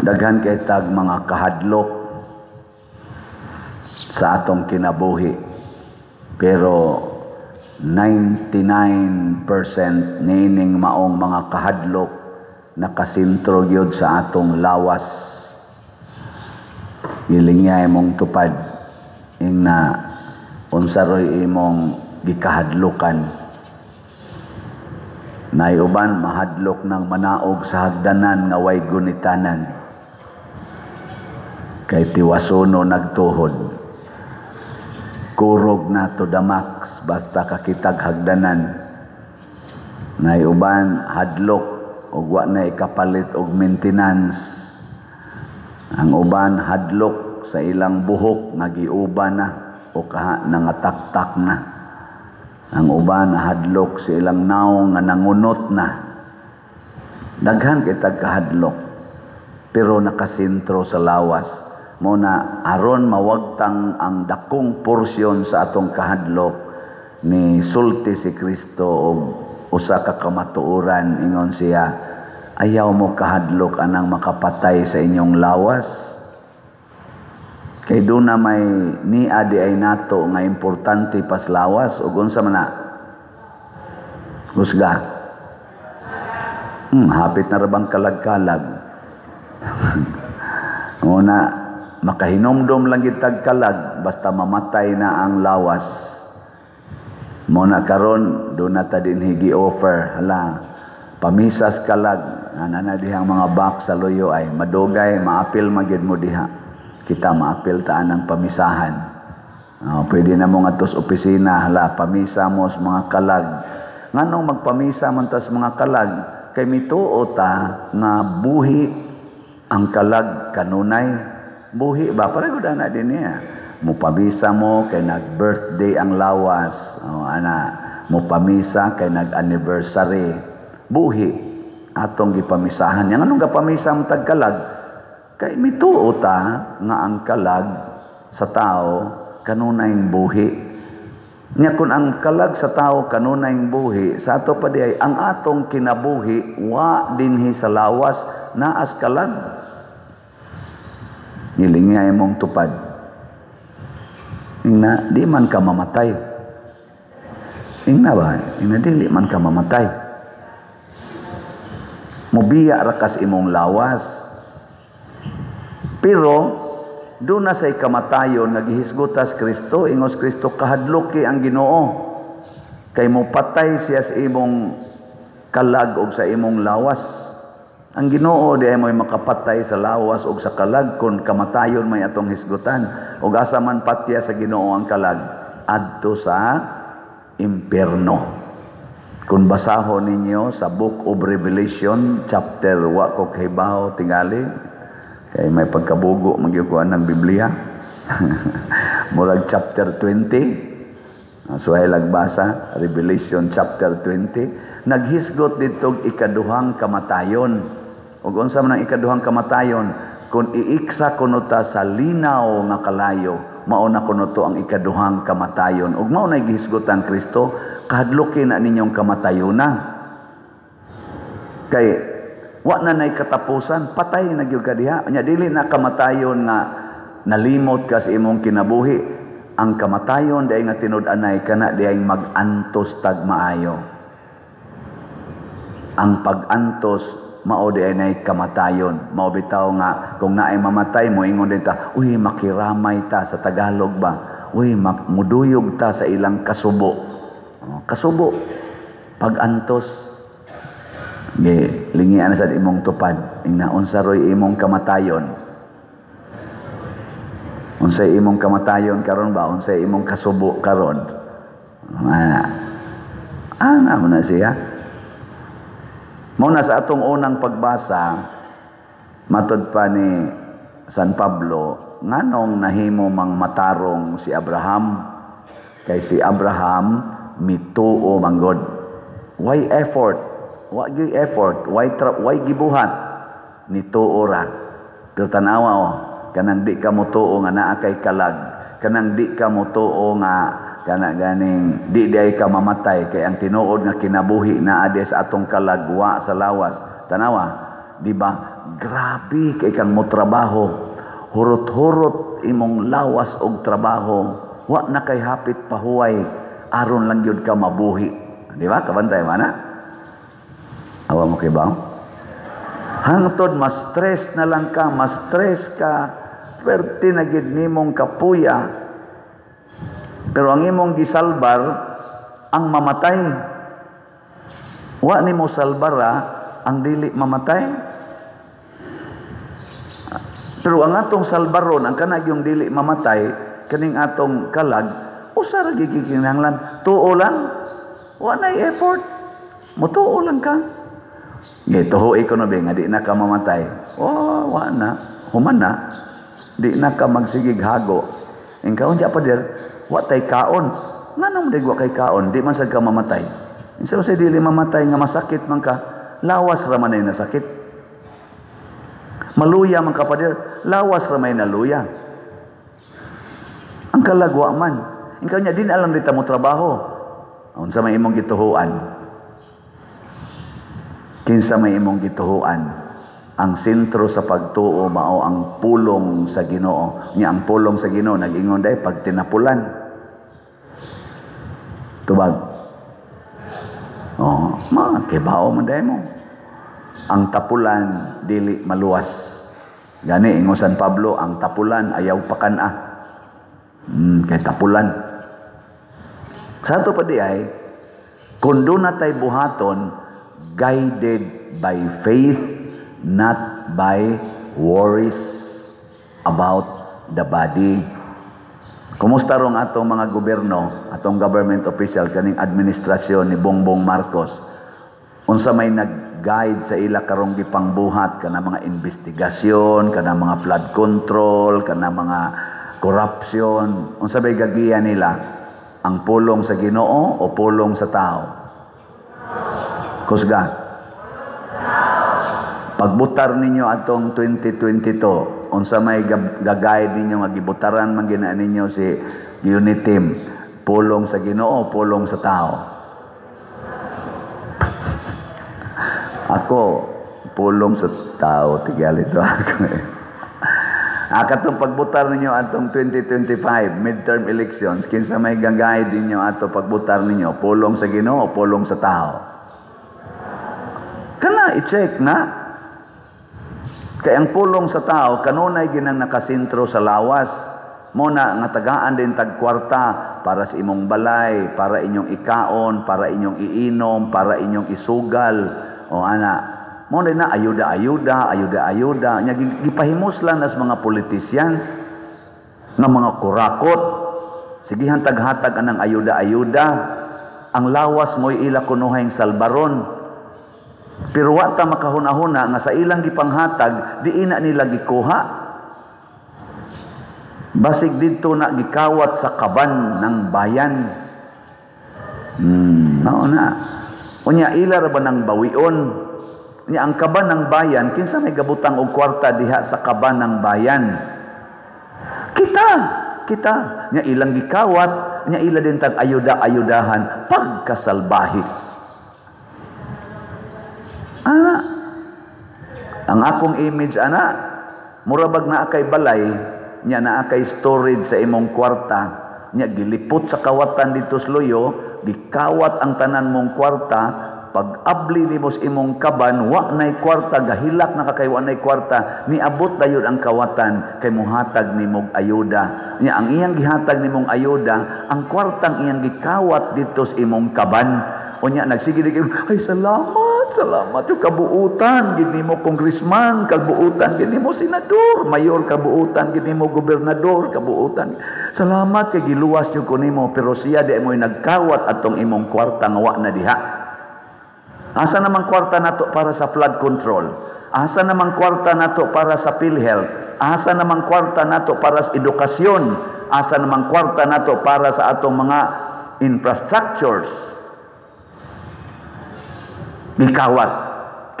Daghan kay tag mga kahadlok sa atong kinabuhi. Pero 99% niining maong mga kahadlok nakasentro gyud sa atong lawas. Gilingya imong tupad, ingna unsa roy imong gikahadlokan. Nay uban mahadlok ng manaog sa hagdanan nga way gunitanan. Kay tiwasono nagtuhod. Kurog na to the max basta kakitag hagdanan. Nay uban hadlok og wa na ikapalit og maintenance. Ang uban hadlok sa ilang buhok nga giuba na o kaha nangataktak na. Ang uban hadlok sa ilang naong nga nangunot na. Daghan kay tag kahadlok pero nakasentro sa lawas. Mo na aron mawagtang ang dakong porsyon sa atong kahadlok, ni sulti si Kristo og usa ka kamatuoran. Ingon siya, "Ayaw mo kahadlok anang makapatay sa inyong lawas." Kay doon na may nia di ay nato nga importante pas lawas. Ug unsa man na? Husga. Hapit na ra bang kalag-kalag? Una, makahinomdom lang gid tag kalag basta mamatay na ang lawas. Mo na karon do na ta dinhi gi-offer, hala, pamisas kalag ana na dihang mga box sa luyo ay madugay maapil magyud mo diha. Kita maapil ta anang pamisahan. Oh, pwede na mo ngadto sa opisina, hala, pamisa mo sa mga kalag. Nganong magpamisa man tas mga kalag? Kay mituo ta nga buhi ang kalag kanunay. Buhi ba? Pareho na din niya. Mupamisa mo kay nag-birthday ang lawas. Oh, ana, mupamisa kay nag-anniversary. Buhi atong gipamisahan. Yang anong gapamisa mo tag kalag? Kay mituo ta nga ang kalag sa tao kanunayng buhi. Nya kun ang kalag sa tao kanunayng buhi, sa ato pa di ay ang atong kinabuhi wa dinhi sa lawas, naas kalag. Nilingay mong tupad. Ingna, di man ka mamatay. Ingna ba? Ingna, dili man ka mamatay. Mubiya ra kas imong lawas. Pero doon na say kamatayon nga gihisgutas Kristo, ingos Kristo, kahadloki ang Ginoo. Kay mopatay siya sa imong kalag og sa imong lawas. Ang Ginoo di ay mo'y makapatay sa lawas og sa kalag kun kamatayon may atong hisgutan. Og asa man patya sa Ginoo ang kalag? Adto sa impierno. Kung basahon ninyo sa Book of Revelation chapter, wa ko kahibaw tingali kay may pagkabugo magyukuan ng Biblia. Murag chapter 20. So ay lagbasa Revelation chapter 20, naghisgot dito ikaduhang kamatayon. Ug unsa man ang ikaduhang kamatayon? Kung iiksa kuno ta sa linaw nga kalayo, mao na kuno to ang ikaduhang kamatayon. Ug mao na gihisgotan Kristo, kahadloki na ninyong kamatayona. Kay wa na nay katapusan, patay na gyud ka diha. Nya dili na kamatayon nga nalimot ka sa imong kinabuhi. Ang kamatayon diay nga tinud-anay kana diay mag-antos tag maayo. Ang pag-antos mao diay nay kamatayon. Mao bitaw nga kung naay mamatay mo ingon din ta, "Uy, makiramay ta," sa Tagalog ba. "Uy, muduyog ta sa ilang kasubo." Oh, kasubo pag-antos. Ge, lingian sa imong tupad. Ingna, unsa roy imong kamatayon? Unsay imong kamatayon karon ba? Unsay imong kasubo karon? Ana. Ana mo na siya. Mao na sa atong unang pagbasa, matod pa ni San Pablo, nganong nahimo mang matarong si Abraham? Kay si Abraham mituo manggod. Why effort? Wa gyud effort, why gibuhat? Nituo ra. Pero tanawa oh, kanang di ka motuo nga naa kay kalag, kanang di ka motuo nga kana ganing di ay ka mamatay kay ang tinuod nga kinabuhi naa di sa atong kalag, wa sa lawas. Tanawa, Di ba? Grabe kay kang mo trabaho. Hurot-hurot imong lawas og trabaho. Wa na kay hapit pahuway aron lang gyud ka mabuhi. Di ba? Kabantay man na? Awa mo kay ba? Hangtod ma-stress na lang ka, ma-stress ka, perti na gid nimong kapuya. Pero ang imong gisalbar ang mamatay. Wa nimo salbara ang dili mamatay. Pero ang atong salbaron, ang kanag yung dili mamatay, kaning atong kalag, usa ra gyud kinahanglan, tuo lang. Wa nay effort. Mutuo lang ka. Gituhoi ko na ba nga di na ka mamatay. Oh, wa na. Human na. Di na ka magsigig hago. Ingkaon siya pa dir, wa tay kaon. Nganong di wa kay kaon, di man sad ka mamatay. Insa sa dili mamatay nga masakit man ka, lawas ra man ay nasakit. Maluya man ka pa dir, lawas ra may naluya. Ang kalagwa man. Ingkaon niya, di na alam dita mo trabaho. Unsa may imong gituhuan? Kinsa may imong gituhuan? Ang sentro sa pagtuo mao ang pulong sa Ginoo. Nya ang pulong sa Ginoo nag-ingon day pagtinapulan. Tubag. Oh, ma kibao man day mo. Ang tapulan dili maluwas. Gani ingon San Pablo, ang tapulan ayaw pakan-a. Kay tapulan. Sa ato pa di ay, kung doon na tay buhaton, guided by faith, not by worries about the body. Kumusta rong atong mga gobyerno, atong government official, kaning administrasyon ni Bongbong Marcos, unsa may nag-guide sa ila karong gipangbuhat kana mga investigasyon, kana mga flood control, kana mga corruption, unsa may gagiya nila? Ang pulong sa Ginoo o pulong sa tao? Kusga. Pagbutar ninyo atong 2022, unsa may gagayad ninyo nga gibutaran man gina ninyo si Uniteam, pulong sa Ginoo, pulong sa tao? Ako, pulong sa tao, tigyali to ako eh. Akatong pagbutar ninyo atong 2025 midterm elections, kinsa may gagayad ninyo ato pagbutar ninyo, pulong sa Ginoo, pulong sa tao? Kana i-check na. Kay ang pulong sa tao kanunay ginang nakasentro sa lawas. Mo na nga tagaan din tag kwarta para sa imong balay, para inyong ikaon, para inyong iinom, para inyong isugal. O ana, mo na ayuda-ayuda, ayuda-ayuda. Nya gipahimos lang nas mga politicians nga mga kurakot. Sigihan taghatag anang ayuda-ayuda. Ang lawas mo'y ila kunuhayng salbaron. Pero wa ta makahuna-huna nga sa ilang gipanghatag, di ina nila gikuha. Basig didto na gikawat sa kaban ng bayan. Mao na. Unya ila ra ba ng bawion? Unya ang kaban ng bayan, kinsa may gabutang og kwarta diha sa kaban ng bayan? Kita, kita. Nya ilang gikawat, nya ila din tag ayuda-ayudahan pagkasalbahis. Ana, ang akong image ana, murabag naa kay balay, nya naa kay storage sa imong kwarta, nya gilipot sa kawatan dito sa luyo, gikawat ang tanan mong kwarta, pag abli nimo sa imong kaban, wa nay kwarta, gahilak na ka kay wa nay kwarta, niabot dayon ang kawatan kay mohatag nimog ayuda. Nya ang iyang gihatag nimong ayuda, ang kwartang iyang gikawat dito sa imong kaban. Unya nagsige di kayo, ay salamat, salamat yung kabuutan gid nimo congressman, kabuutan gid nimo senador, mayor, kabuutan gid nimo gobernador, kabuutan. Salamat kay giluwas jud ko nimo, pero siya di mo'y nagkawat atong imong kwarta nga wa na diha. Asa namang kwarta nato para sa flood control? Asa namang kwarta nato para sa PhilHealth? Asa namang kwarta nato para sa edukasyon? Asa namang kwarta nato para sa atong mga infrastructures? Gikawat.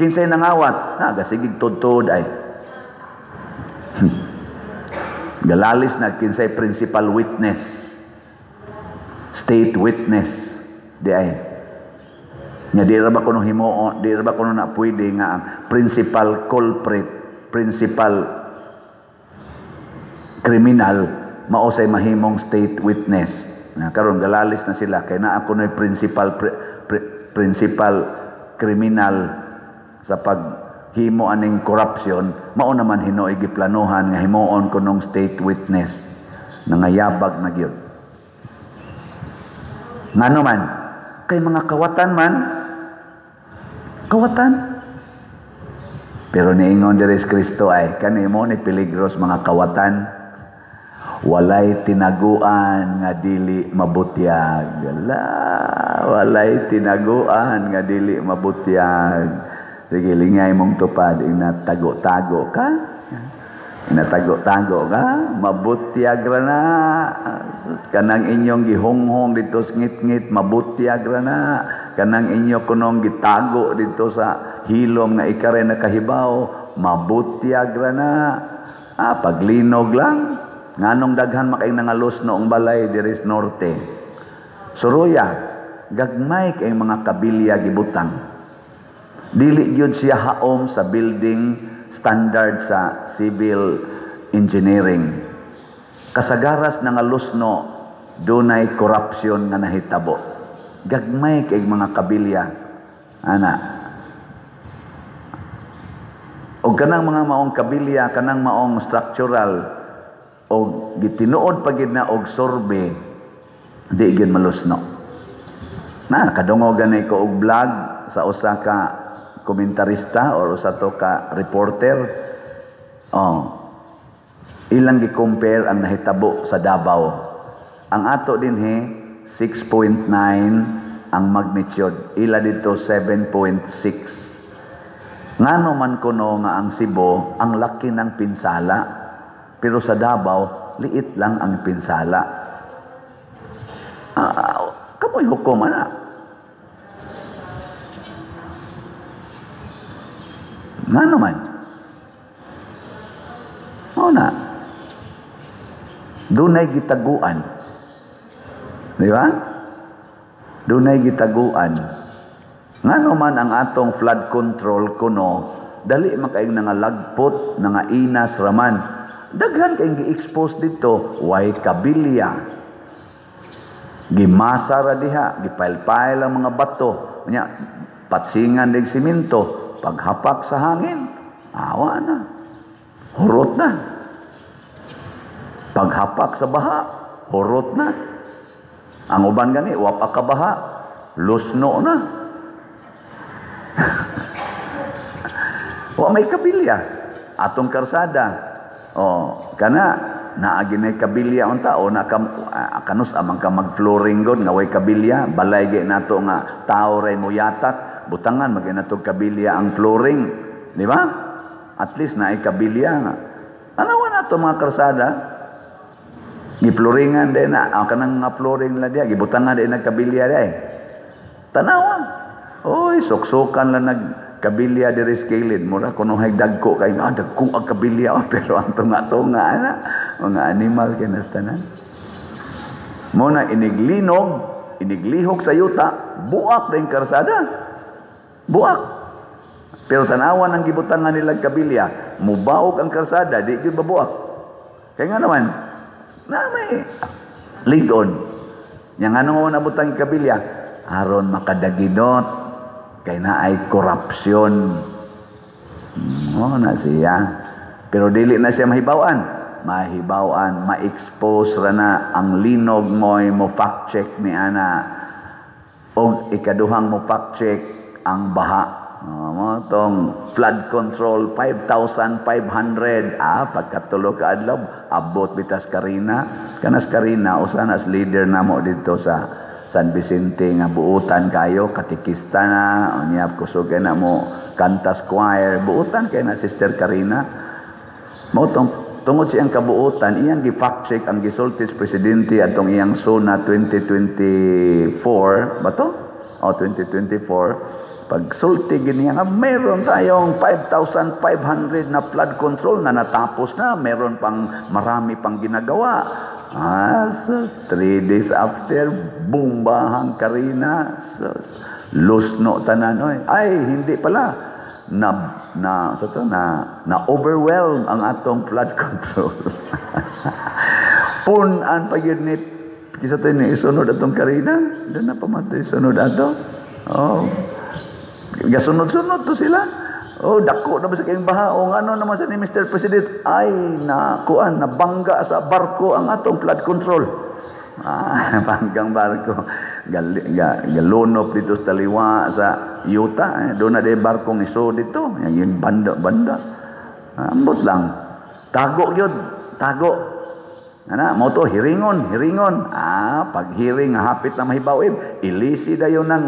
Kinsay nangawat? Nagasigig tudtod ay. Galalis na kinsay principal witness. State witness. Di ay. Nya di ra ba kuno himuon, di ra ba kuno na pwede nga ang principal culprit, principal criminal, mao say mahimong state witness. Na karon galalis na sila kay naa kuno'y principal criminal sa paghimo aning corruption, mao naman hinuoy giplanuhan nga himuon kunong state witness. Nangayabag na gyud. Ngano man? Kay mga kawatan man. Kawatan. Pero niingon diri si Kristo ay kani mo ni peligros mga kawatan. Walay tinaguan nga dili mabutyag. Wala, walay tinaguan nga dili mabutyag. Sige, lingay mong tupad, inatago-tago ka. Inatago-tago ka, mabutyag ra na. Kanang inyong gihonghong dito sa ngit-ngit, mabutyag ra na. Kanang inyo kunong gitago dito sa hilom nga ikare nakahibaw, mabutyag ra na. Ah, paglinog lang. Nganong daghan makay nangalos noong balay diri sa norte. Suruya, gagmay kay mga kabilya gibutang. Dili gyud siya haom sa building standard sa civil engineering. Kasagaras nangalusno dunay corruption nga nahitabo. Gagmay kay mga kabilya ana. Og kanang mga maong kabilya, kanang maong structural og gitinuod pa gid na og survey, di gid malusno. Na kadungog gani ko og vlog sa usa ka komentarista or usa to ka reporter. Oh, ilang gi-compare ang nahitabo sa Davao. Ang ato dinhi 6.9 ang magnitude, ila dito 7.6. Ngano man kuno nga ang Cebu ang laki ng pinsala, pero sa Davao liit lang ang pinsala. Kamoy hukom ana. Ngano man? Mao na. Dunay gitaguan. Di ba? Dunay gitaguan. Ngano man ang atong flood control kuno, dali man kaayong nangalagpot, nangainas raman. Daghan kayong gi-expose dito, way kabilya. Gimasa ra diha, gipail-pail ang mga bato. Nya, patsingan dig simento, paghapak sa hangin, awa na. Hurot na. Paghapak sa baha, hurot na. Ang uban gani, wa pa ka baha, lusno na. Wa may kabilya atong karsada. Oh, kana naa ginay kabilya unta o na kanus amang ka mag-flooring god nga way kabilya, balay gyud nato nga tao ray moyatak, butangan magay nato kabilya ang flooring, di ba? At least naay kabilya nga. Anawa nato mga karsada. Giflooringan din na, ang kanang nga flooring la diya, gibutangan din na kabilya diay. Tanawa. Oy, suksukan lang nagkabilya diri sa kilid. Mura kuno hay dagko kay dagko ang kabilya, oh, pero ang tunga-tunga ana, mga animal kay nastanan. Mo na iniglinog, iniglihok sa yuta, buak din karsada. Buak. Pero tanawan ang gibutangan nila kabilya, mubaog ang karsada, di gyud mabuak. Kay nga naman, na may ligon. Nya ngano nga nabutang kabilya, aron makadaginot kay naay korupsyon. Mo na siya. Pero dili na siya mahibaw-an. Mahibaw-an, ma-expose ra na ang linog mo'y mo fact check ni ana. Og ikaduhang mo fact check ang baha. Mo tong flood control 5,500. Pagkatulo ka adlaw abot bitas Karina. Kanas Karina usa nas leader namo dito sa San Vicente nga buutan kayo, katikista na, unya kusog na mo kantas choir, buutan kay na Sister Karina. Mao tong tungod siyang kabuutan, iyang gi-fact check ang gisulti sa presidente atong iyang SONA 2024 ba to? O 2024. Pagsulti gini nga meron tayong 5,500 na flood control na natapos na, meron pang marami pang ginagawa. So 3 days after, bumbahang Karina. So, lusno tanan oy. Ay, hindi pala. na na sa to na na overwhelm ang atong flood control. Pun-an pa gyud ni kisa to ni isunod atong Karina, doon na pa man to isunod ato. Oh. Gasunod-sunod to sila. Oh, dako na ba sa kayong baha? O ngano naman sa ni Mr. President, ay na kuan, nabangga sa barko ang atong flood control. Ah, banggang barko. Galunop dito sa taliwa sa yuta. Eh. Doon na di barkong iso dito. Yung banda-banda. Ah, ambot lang. Tago yun. Tago. Ana, mo to hiringon, hiringon. Ah, pag hearing hapit na mahibaw, ilisi dayon ng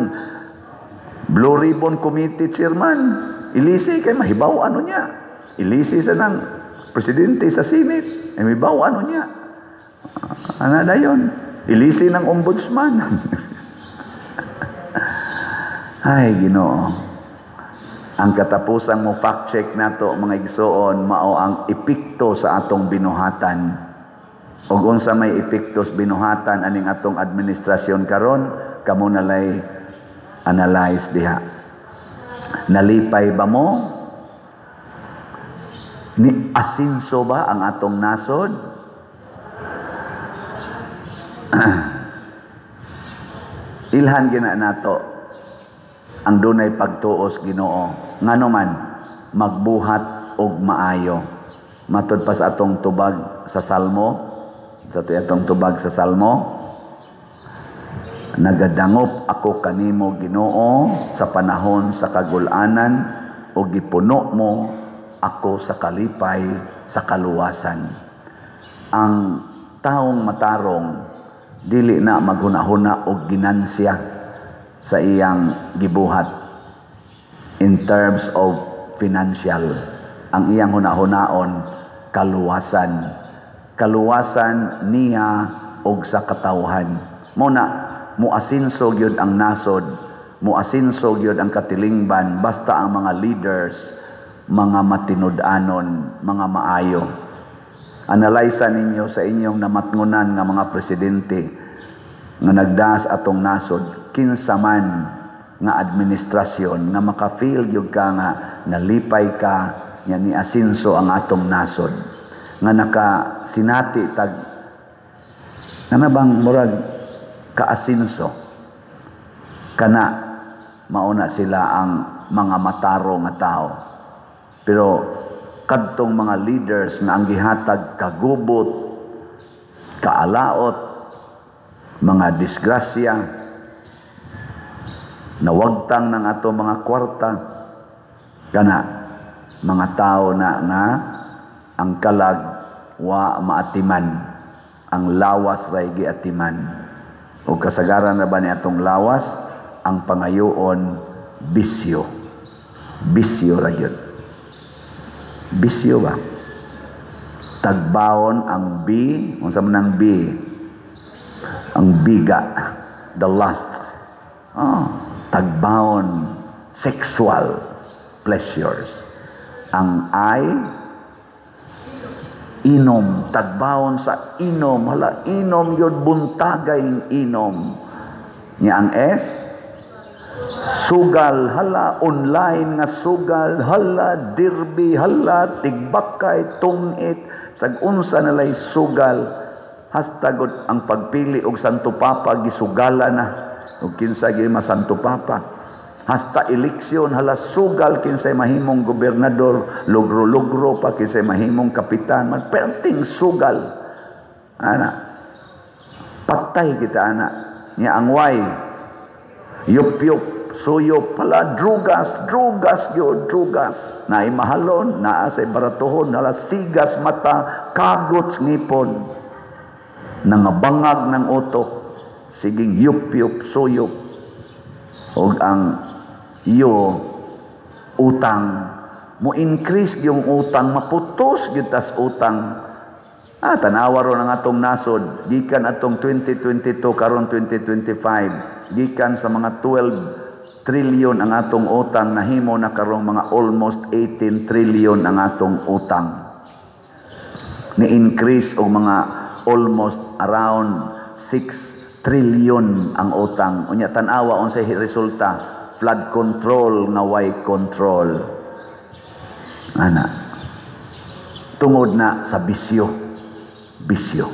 Blue Ribbon Committee chairman. Ilisi kay mahibaw ano niya. Ilisi sa ng presidente sa Senate. Ay mahibaw ano niya. Ana dayon. Ilisi ng ombudsman. Ay, Ginoo. Ang katapusang mo fact check nato, mga igsoon, mao ang epekto sa atong binuhatan. Og unsa may epekto sa binuhatan aning atong administrasyon karon, kamo nalay analyze diha. Nalipay ba mo? Ni asinso ba ang atong nasod? Ilhan gina nato ang dunay pagtuos Ginoo, ngano man magbuhat og maayo. Matud pa sa atong tubag sa Salmo, sa atong tubag sa Salmo, nagadangop ako kanimo, Ginoo, sa panahon sa kagulanan, ug gipuno mo ako sa kalipay sa kaluwasan. Ang taong matarong dili na maghunahuna og ginansya sa iyang gibuhat in terms of financial. Ang iyang hunahunaon, kaluwasan. Kaluwasan niya og sa katawhan. Mo na muasinso gyud ang nasod, muasinso gyud ang katilingban basta ang mga leaders mga matinud-anon, mga maayo. Analaysa ninyo sa inyong namatngunan nga mga presidente nga nagdaas atong nasod, kinsa man nga administrasyon nga maka-feel gyud ka nga nalipay ka nga niasinso ang atong nasod, nga nakasinati tag kana bang murag kaasinso kana, mauna sila ang mga mataro nga tao. Pero kadtong mga leaders nga ang gihatag kagubot, kaalaot, mga disgrasya, nawagtang ng ato mga kwarta, kana mga tao na nga ang kalag wa maatiman, ang lawas ray giatiman. O kasagaran na ba ni atong lawas ang pangayoon? Bisyo, bisyo ra gyud, bisyo ba. Tagbaon ang B. Unsa man ang B? Ang biga, the lust. Oh, tagbaon sexual pleasures. Ang I, inom, tagbaon sa inom. Hala, inom yun, buntagay inom niya. Ang S, sugal. Hala, online nga sugal, hala, derby, hala, tigbakay, tungit, sag unsa nalay sugal. Hasta gud ang pagpili og Santo Papa gisugala na, og kinsa gyud Santo Papa. Hasta eleksyon, hala, sugal, kinsay mahimong gobernador, logro-logro pa, kinsay mahimong kapitan, magperting sugal ana, patay kita ana nya. Ang Y, yup-yup, suyop, hala, drugas, drugas gyud, drugas na mahalon, naa sa baratuhon. Hala, sigas mata, kagot ngipon, nangabangag ng utok, siging yup-yup, suyop. Og ang iyo, utang. Mo increase yung utang, maputos gyud tas utang. Ah, tanawa ron ang atong nasod gikan atong 2022, karon 2025. Gikan sa mga 12 trillion ang atong utang, nahimo na karong mga almost 18 trillion ang atong utang. Ni increase og mga almost around 6 trillion ang utang. Unya tan-awa unsay resulta: flood control nga way control. Ana. Tungod na sa bisyo. Bisyo.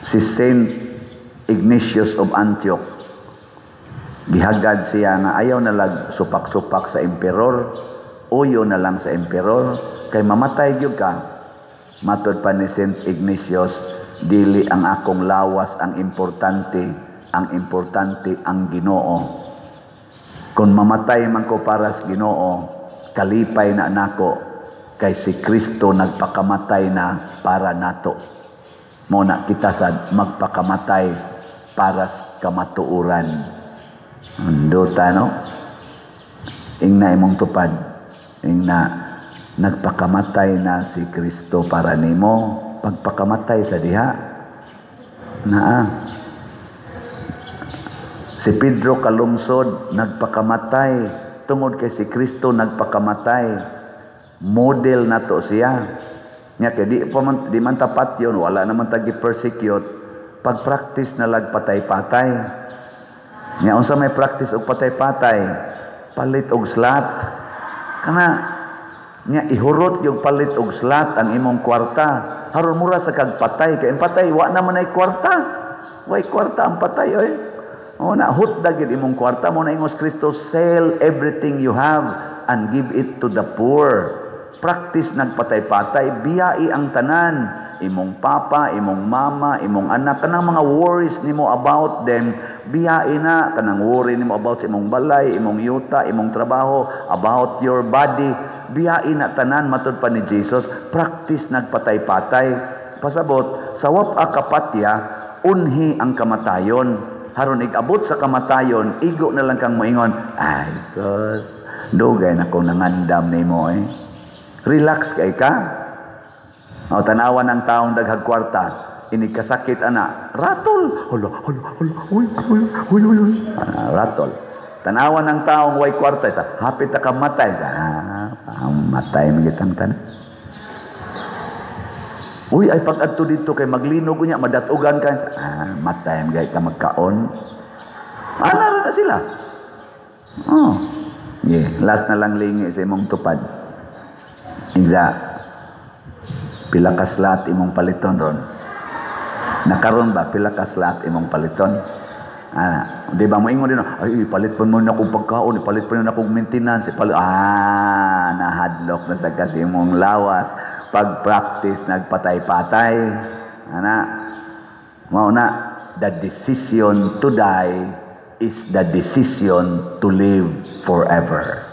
Si Saint Ignatius of Antioch, gihagad siya nga ayaw na lag supak-supak sa emperor, uyo na lang sa emperor, kay mamatay gyud ka. Matod pa ni Saint Ignatius, "Dili ang akong lawas ang importante ang Ginoo. Kung mamatay man ko para sa Ginoo, kalipay na nako kay si Kristo nagpakamatay na para nato. Mao na kita sad magpakamatay para sa kamatuoran." Nindota, no? Ingna imong tupad. Ingna, nagpakamatay na si Kristo para nimo, pagpakamatay sa diha. Naa. Si Pedro Kalungsod nagpakamatay tungod kay si Kristo nagpakamatay. Model nato siya. Nya kay di pa man, di man tapat yun, wala naman tag persecute. Pag-practice na lag patay-patay. Nya unsa may practice og patay-patay? Palit og slot. Kana nya ihurot yung palit og slot ang imong kwarta. Haron mura sa kag patay kay ang patay wa naman ay kwarta. Way kwarta ang patay oy. O na hutda gid imong kwarta. Mao na ingos Kristo, "Sell everything you have and give it to the poor." Practice nagpatay-patay, biyai ang tanan. Imong papa, imong mama, imong anak, kanang mga worries nimo about them, biyai na. Kanang worry nimo about sa imong balay, imong yuta, imong trabaho, about your body, biyai na tanan. Matud pa ni Jesus, practice nagpatay-patay. Pasabot, sa wap-a kapatya, unhi ang kamatayon. Haron igabot sa kamatayon, igo na lang kang moingon, "Ay sus, dugay na kong nangandam nimo eh." Relax kay ka. O tanawan ng taong daghag kwarta, ini kasakit ana, ratol. Hala, hala, hala, uy, uy, uy, uy, uy. Ah, ratol. Tanawan ng taong way kwarta, sa hapit ta ka matay, sa matay man kitang tanan. Uy, ay pag-adto dito kay maglinog niya, madatugan ka. Ah, matay man ka magkaon. Ana na sila. Oh. Yeah, last na lang, lingi sa imong tupad. Ingna, pila ka slot imong paliton ron? Nakaron ba, pila ka slot imong paliton? Ah, di ba moingon din, "Ay, ipalit pa mo na akong pagkaon, ipalit pa mo na akong maintenance, ipalit." Ah, nahadlok na sa kasi imong lawas. Pag-practice, nagpatay-patay. Ana, mao na, the decision to die is the decision to live forever.